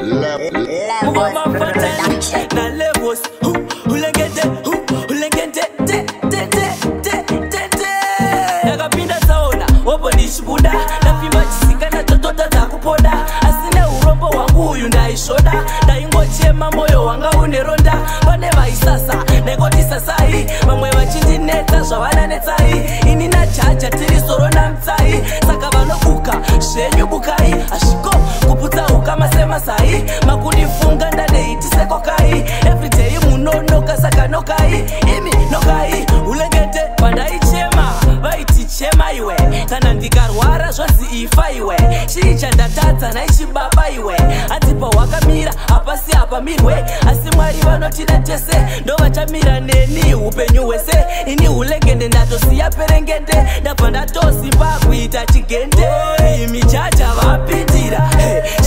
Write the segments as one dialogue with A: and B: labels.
A: Levels Production.
B: Na levels, hulengende, hulengende, te te te te te te. Ndakapinda tsaona, wopo ndichibuda, ndapfimba chisikana tototadza kupoda, asi neurombo hwangu uyu ndaisvoda, ndaingochema moyo wanga une ronda. Pane vaisasa ndaingoti sasai, vamwe vachindinetsa zvavananetsai, ini najaja tiri soro namutsai, saka vanobuka zvenyu bukai, hazviko kuputsa ukama semasai, makundifunga ndadeitisekokai, everyday munonoka saka nokai, imi nokai hulengende. Pandaichema vaiti chema iwe, kana ndikarwara zvonzi ifa iwe, chii chandatadza naichibaba iwe, hanzi wakamira hapasi hapamirwe, asi Mwari vanotida tese ndovachamira neni upenyu hwese. Ini hulengende ndatosiya perengende, ndabva ndatosimba kuita chigende. Imi jaja vapindira,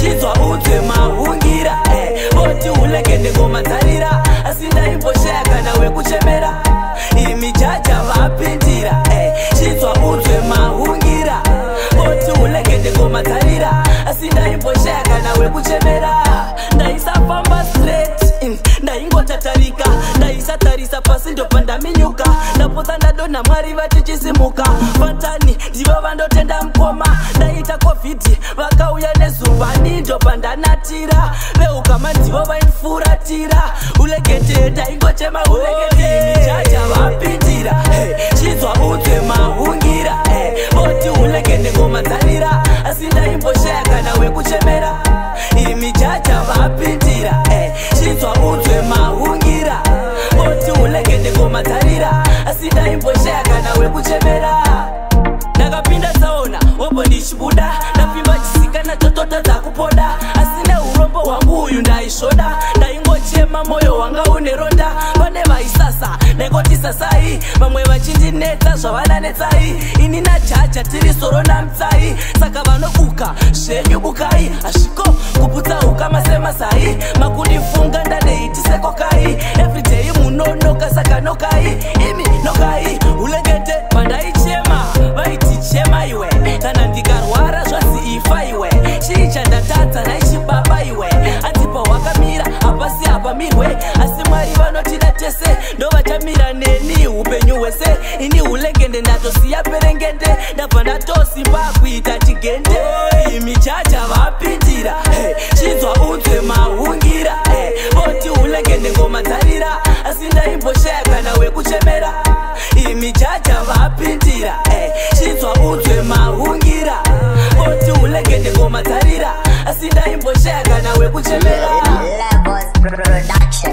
B: chinzwa unzwe mahungira, voti hulengende ngoma dzarira, asi ndaimboshaya kana wekuchemera. Imi jaja vapindira, chinzwa unzwe mahungira, voti hulengende ngoma dzarira, asi ndaimboshaya kana wekuchemera. Ndaisafamba straight, ndaingotatarika, ndaisatarisa pasi ndopandaminyuka, ndapotsa ndadonha Mwari vatichisimuka. Fatani ndivo vandotenda mukoma, ndaita COVID vakauya nezumbani ndopandanatira, veukama ndivo vaindifuratira. Ulegete ndaingochema ulegete. Jaja vapindira, chinzwa unzwe mahungira, voti ulegende ngoma dzarira, asi ndaimboshaya kana wekuchemera. Imi jaja vapindira, chinzwa unzwe mahungira, voti ulegende ngoma dzarira, asi ndaimboshaya kana wekuchemera. Ndakapinda tsaona wopo ndichibuda, ndapfimba chisikana tototadza kupoda, asi neurombo hwangu uyu ndaisvoda, ndaingochema moyo wanga une ronda. Pane vaisasa ndaingoti sasai, vamwe vachindinetsa zvavananetsai, ini najaja tiri soro namutsai, saka vanobuka zvenyu bukai, hazviko kuputsa ukama semasai, makundifunga ndadeitisekokai, everyday munonoka saka nokai, imi nokai hulengende. Pandaichema vaiti chema iwe, kana ndikarwara zvonzi ifa iwe, chii chandatadza naichibaba iwe, hanzi wakamira hapasi hapamirwe, asi Mwari vanotida tese ndovachamira neni upenyu hwese. Ini hulengende ndatosiya perengende, ndabva ndatosimba kuita chigende. Imi jaja vapindira, chinzwa unzwe mahungira, voti hulengende ngoma dzarira, asi ndaimboshaya kana wekuchemera. Imi jaja vapindira, chinzwa unzwe mahungira, voti hulengende ngoma dzarira, asi ndaimboshaya kana wekuchemera.
A: Levels Production.